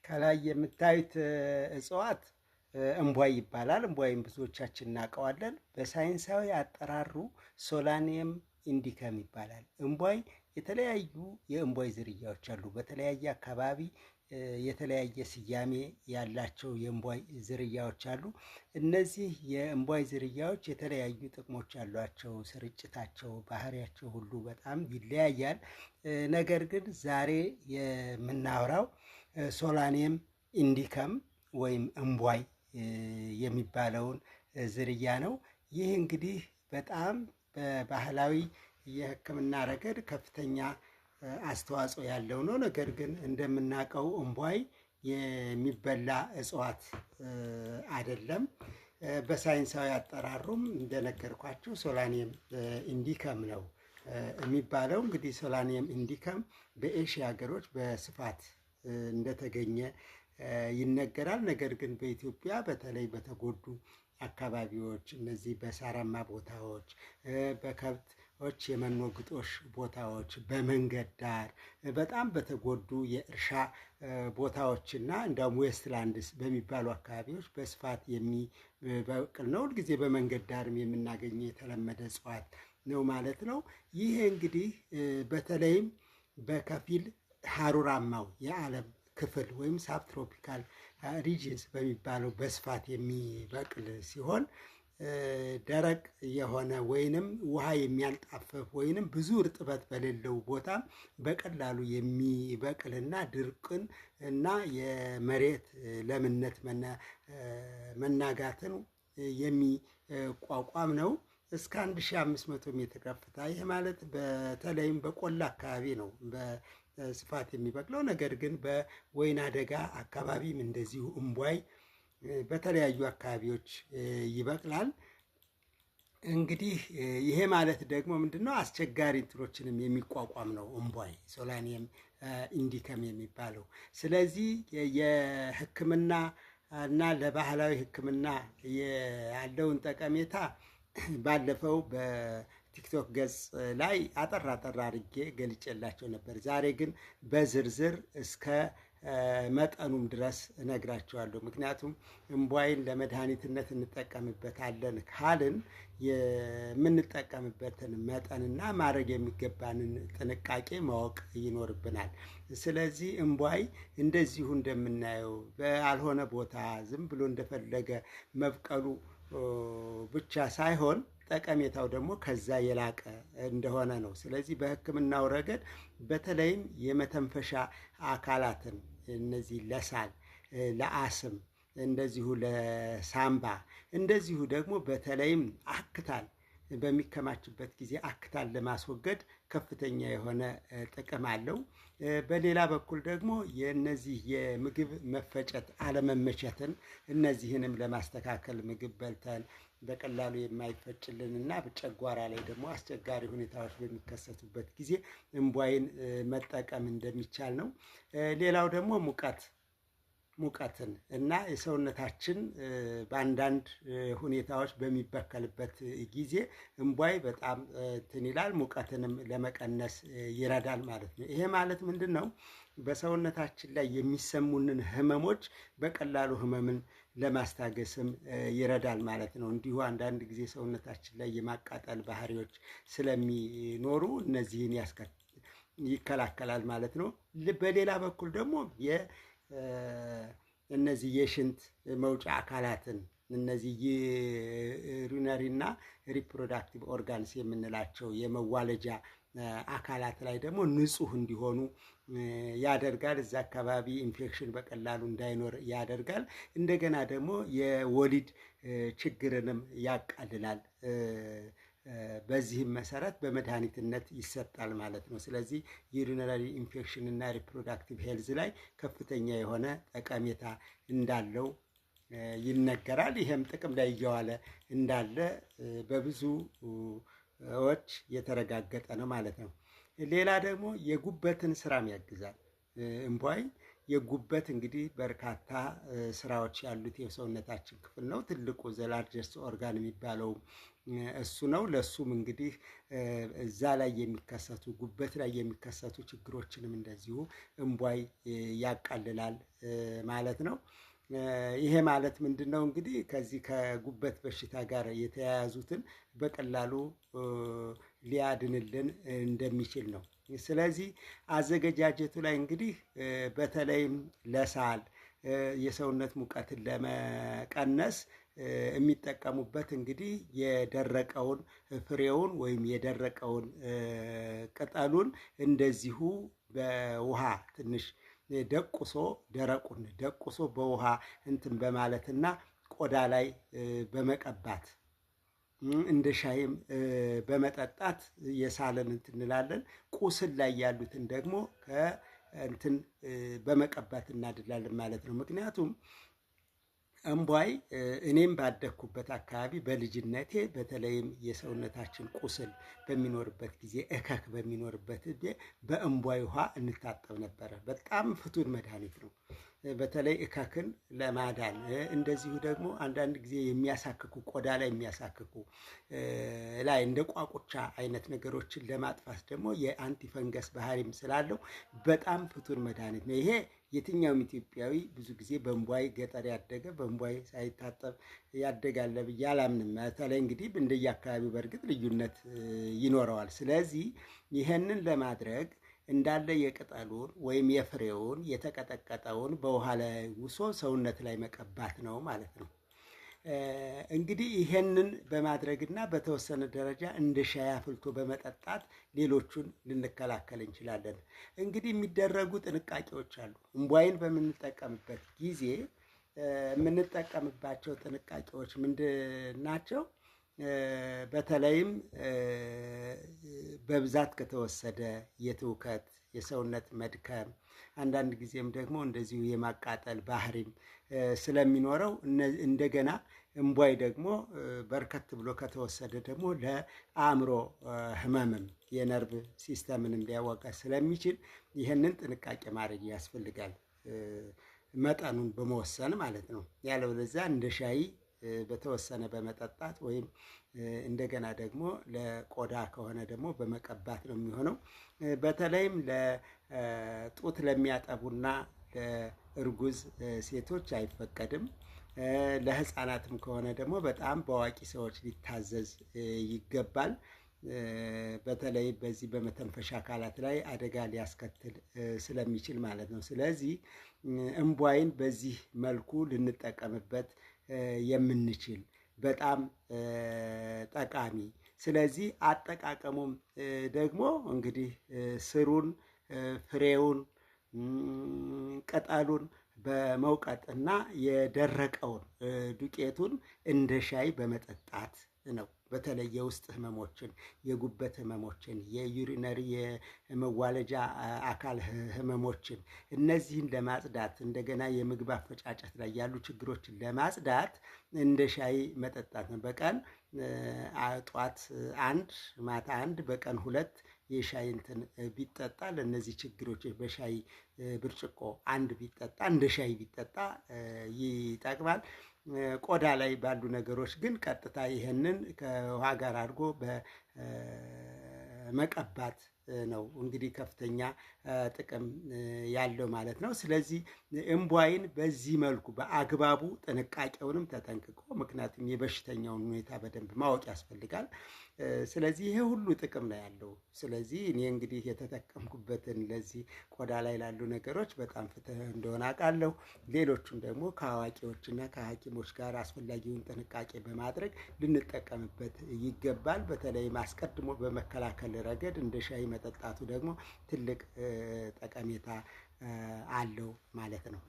ከላይ የምታዩት እጽዋት እምቧይ ይባላል። እምቧይም ብዙዎቻችን እናውቀዋለን። በሳይንሳዊ አጠራሩ Solanum indicum ይባላል። እምቧይ የተለያዩ የእምቧይ ዝርያዎች አሉ። በተለያየ አካባቢ የተለያየ ስያሜ ያላቸው የእምቧይ ዝርያዎች አሉ። እነዚህ የእምቧይ ዝርያዎች የተለያዩ ጥቅሞች አሏቸው። ስርጭታቸው፣ ባህሪያቸው ሁሉ በጣም ይለያያል። ነገር ግን ዛሬ የምናወራው Solanum indicum ወይም እምቧይ የሚባለውን ዝርያ ነው። ይህ እንግዲህ በጣም በባህላዊ የሕክምና ረገድ ከፍተኛ አስተዋጽኦ ያለው ነው። ነገር ግን እንደምናውቀው እምቧይ የሚበላ እጽዋት አይደለም። በሳይንሳዊ አጠራሩም እንደነገርኳችሁ Solanum indicum ነው የሚባለው። እንግዲህ Solanum indicum በኤሽያ ሀገሮች በስፋት እንደተገኘ ይነገራል። ነገር ግን በኢትዮጵያ በተለይ በተጎዱ አካባቢዎች፣ እነዚህ በሳራማ ቦታዎች፣ በከብቶች የመኖ ግጦሽ ቦታዎች፣ በመንገድ ዳር፣ በጣም በተጎዱ የእርሻ ቦታዎችና እንዲያውም wastelands በሚባሉ አካባቢዎች በስፋት የሚበቅል ነው። ሁልጊዜ በመንገድ ዳርም የምናገኘው የተለመደ እጽዋት ነው ማለት ነው። ይህ እንግዲህ በተለይም በከፊል ሀሩራማው የዓለም ክፍል ወይም subtropical regions በሚባለው በስፋት የሚበቅል ሲሆን፣ ደረቅ የሆነ ወይንም ውሃ የሚያንጣፈፍ ወይንም ብዙ እርጥበት በሌለው ቦታ በቀላሉ የሚበቅልና ድርቅን እና የመሬት ለምነት መናጋትን የሚቋቋም ነው። እስከ 1500 ሜትር ከፍታ። ይህ ማለት በተለይም በቆላ አካባቢ ነው በስፋት የሚበቅለው። ነገር ግን በወይና ደጋ አካባቢም እንደዚሁ እምቧይ በተለያዩ አካባቢዎች ይበቅላል። እንግዲህ ይሄ ማለት ደግሞ ምንድን ነው? አስቸጋሪ እንትኖችንም የሚቋቋም ነው እምቧይ Solanum indicum የሚባለው። ስለዚህ የሕክምና እና ለባህላዊ ሕክምና ያለውን ጠቀሜታ ባለፈው በቲክቶክ ገጽ ላይ አጠር አጠር አድርጌ ገልጬላቸው ነበር። ዛሬ ግን በዝርዝር እስከ መጠኑም ድረስ እነግራቸዋለሁ። ምክንያቱም እምቧይን ለመድኃኒትነት እንጠቀምበታለን ካልን የምንጠቀምበትን መጠንና ማድረግ የሚገባንን ጥንቃቄ ማወቅ ይኖርብናል። ስለዚህ እምቧይ እንደዚሁ እንደምናየው ባልሆነ ቦታ ዝም ብሎ እንደፈለገ መብቀሉ ብቻ ሳይሆን ጠቀሜታው ደግሞ ከዛ የላቀ እንደሆነ ነው። ስለዚህ በሕክምናው ረገድ በተለይም የመተንፈሻ አካላትን፣ እነዚህ ለሳል፣ ለአስም፣ እንደዚሁ ለሳምባ፣ እንደዚሁ ደግሞ በተለይም አክታል በሚከማችበት ጊዜ አክታል ለማስወገድ ከፍተኛ የሆነ ጥቅም አለው። በሌላ በኩል ደግሞ የእነዚህ የምግብ መፈጨት አለመመቸትን እነዚህንም ለማስተካከል፣ ምግብ በልተን በቀላሉ የማይፈጭልን እና ጨጓራ ላይ ደግሞ አስቸጋሪ ሁኔታዎች በሚከሰቱበት ጊዜ እምቧይን መጠቀም እንደሚቻል ነው። ሌላው ደግሞ ሙቀትን እና የሰውነታችን በአንዳንድ ሁኔታዎች በሚበከልበት ጊዜ እምቧይ በጣም እንትን ይላል፣ ሙቀትንም ለመቀነስ ይረዳል ማለት ነው። ይሄ ማለት ምንድን ነው? በሰውነታችን ላይ የሚሰሙንን ህመሞች በቀላሉ ህመምን ለማስታገስም ይረዳል ማለት ነው። እንዲሁ አንዳንድ ጊዜ ሰውነታችን ላይ የማቃጠል ባህሪዎች ስለሚኖሩ እነዚህን ይከላከላል ማለት ነው። በሌላ በኩል ደግሞ እነዚህ የሽንት መውጫ አካላትን፣ እነዚህ urinary እና reproductive organs የምንላቸው የመዋለጃ አካላት ላይ ደግሞ ንጹህ እንዲሆኑ ያደርጋል። እዛ አካባቢ ኢንፌክሽን በቀላሉ እንዳይኖር ያደርጋል። እንደገና ደግሞ የወሊድ ችግርንም ያቃልላል። በዚህም መሰረት በመድኃኒትነት ይሰጣል ማለት ነው። ስለዚህ urinary infection እና reproductive health ላይ ከፍተኛ የሆነ ጠቀሜታ እንዳለው ይነገራል። ይሄም ጥቅም ላይ እየዋለ እንዳለ በብዙዎች የተረጋገጠ ነው ማለት ነው። ሌላ ደግሞ የጉበትን ስራም ያግዛል። እምቧይ የጉበት እንግዲህ በርካታ ስራዎች ያሉት የሰውነታችን ክፍል ነው። ትልቁ the largest organ የሚባለው እሱ ነው። ለሱም እንግዲህ እዛ ላይ የሚከሰቱ፣ ጉበት ላይ የሚከሰቱ ችግሮችንም እንደዚሁ እምቧይ ያቃልላል ማለት ነው። ይሄ ማለት ምንድን ነው? እንግዲህ ከዚህ ከጉበት በሽታ ጋር የተያያዙትን በቀላሉ ሊያድንልን እንደሚችል ነው። ስለዚህ አዘገጃጀቱ ላይ እንግዲህ በተለይም ለሳል፣ የሰውነት ሙቀትን ለመቀነስ የሚጠቀሙበት እንግዲህ የደረቀውን ፍሬውን ወይም የደረቀውን ቅጠሉን እንደዚሁ በውሃ ትንሽ ደቁሶ፣ ደረቁን ደቁሶ በውሃ እንትን በማለትና ቆዳ ላይ በመቀባት፣ እንደ ሻይም በመጠጣት የሳለን እንትን እንላለን። ቁስል ላይ ያሉትን ደግሞ ከእንትን በመቀባት እናድላለን ማለት ነው። ምክንያቱም እምቧይ እኔም ባደግኩበት አካባቢ በልጅነቴ በተለይም የሰውነታችን ቁስል በሚኖርበት ጊዜ፣ እከክ በሚኖርበት ጊዜ በእምቧይ ውሃ እንታጠብ ነበረ። በጣም ፍቱን መድኃኒት ነው። በተለይ እከክን ለማዳን፣ እንደዚሁ ደግሞ አንዳንድ ጊዜ የሚያሳክኩ፣ ቆዳ ላይ የሚያሳክኩ ላይ እንደ ቋቁቻ አይነት ነገሮችን ለማጥፋት ደግሞ የ anti fungus ባህሪም ስላለው በጣም ፍቱን መድኃኒት ነው። ይሄ የትኛውም ኢትዮጵያዊ ብዙ ጊዜ በእምቧይ ገጠር ያደገ በእምቧይ ሳይታጠብ ያደጋለ ብዬ አላምንም። በተለይ እንግዲህ እንደየአካባቢው በእርግጥ ልዩነት ይኖረዋል። ስለዚህ ይሄንን ለማድረግ እንዳለ የቅጠሉን ወይም የፍሬውን የተቀጠቀጠውን በውሃ ላይ ውሶ ሰውነት ላይ መቀባት ነው ማለት ነው። እንግዲህ ይሄንን በማድረግና በተወሰነ ደረጃ እንደ ሻይ አፍልቶ በመጠጣት ሌሎቹን ልንከላከል እንችላለን። እንግዲህ የሚደረጉ ጥንቃቄዎች አሉ። እምቧይን በምንጠቀምበት ጊዜ የምንጠቀምባቸው ጥንቃቄዎች ምንድን ናቸው? በተለይም በብዛት ከተወሰደ የትውከት፣ የሰውነት መድከም፣ አንዳንድ ጊዜም ደግሞ እንደዚሁ የማቃጠል ባህሪም ስለሚኖረው፣ እንደገና እምቧይ ደግሞ በርከት ብሎ ከተወሰደ ደግሞ ለአእምሮ ህመምም የነርቭ system ንም ሊያዋጋ ስለሚችል ይህንን ጥንቃቄ ማድረግ ያስፈልጋል። መጠኑን በመወሰን ማለት ነው። ያለበለዚያ እንደ ሻይ በተወሰነ በመጠጣት ወይም እንደገና ደግሞ ለቆዳ ከሆነ ደግሞ በመቀባት ነው የሚሆነው። በተለይም ለጡት ለሚያጠቡና ለእርጉዝ ሴቶች አይፈቀድም። ለህፃናትም ከሆነ ደግሞ በጣም በአዋቂ ሰዎች ሊታዘዝ ይገባል። በተለይ በዚህ በመተንፈሻ አካላት ላይ አደጋ ሊያስከትል ስለሚችል ማለት ነው። ስለዚህ እምቧይን በዚህ መልኩ ልንጠቀምበት የምንችል በጣም ጠቃሚ፣ ስለዚህ አጠቃቀሙም ደግሞ እንግዲህ ስሩን፣ ፍሬውን፣ ቅጠሉን በመውቀጥና የደረቀውን ዱቄቱን እንደ ሻይ በመጠጣት ነው። በተለይ የውስጥ ህመሞችን፣ የጉበት ህመሞችን፣ የ urinary የመዋለጃ አካል ህመሞችን እነዚህን ለማጽዳት፣ እንደገና የምግብ አፈጫጨት ላይ ያሉ ችግሮችን ለማጽዳት እንደ ሻይ መጠጣት ነው። በቀን ጠዋት አንድ፣ ማታ አንድ፣ በቀን ሁለት የሻይ እንትን ቢጠጣ ለእነዚህ ችግሮች በሻይ ብርጭቆ አንድ ቢጠጣ፣ እንደ ሻይ ቢጠጣ ይጠቅማል። ቆዳ ላይ ባሉ ነገሮች ግን ቀጥታ ይህንን ከውሃ ጋር አድርጎ በመቀባት ነው እንግዲህ ከፍተኛ ጥቅም ያለው ማለት ነው። ስለዚህ እምቧይን በዚህ መልኩ በአግባቡ ጥንቃቄውንም ተጠንቅቆ፣ ምክንያቱም የበሽተኛውን ሁኔታ በደንብ ማወቅ ያስፈልጋል። ስለዚህ ይሄ ሁሉ ጥቅም ነው ያለው። ስለዚህ እኔ እንግዲህ የተጠቀምኩበትን ለዚህ ቆዳ ላይ ላሉ ነገሮች በጣም ፍትህ እንደሆነ አውቃለሁ። ሌሎቹም ደግሞ ከአዋቂዎችና ከሐኪሞች ጋር አስፈላጊውን ጥንቃቄ በማድረግ ልንጠቀምበት ይገባል። በተለይም አስቀድሞ በመከላከል ረገድ እንደ ሻይ መጠጣቱ ደግሞ ትልቅ ጠቀሜታ አለው ማለት ነው።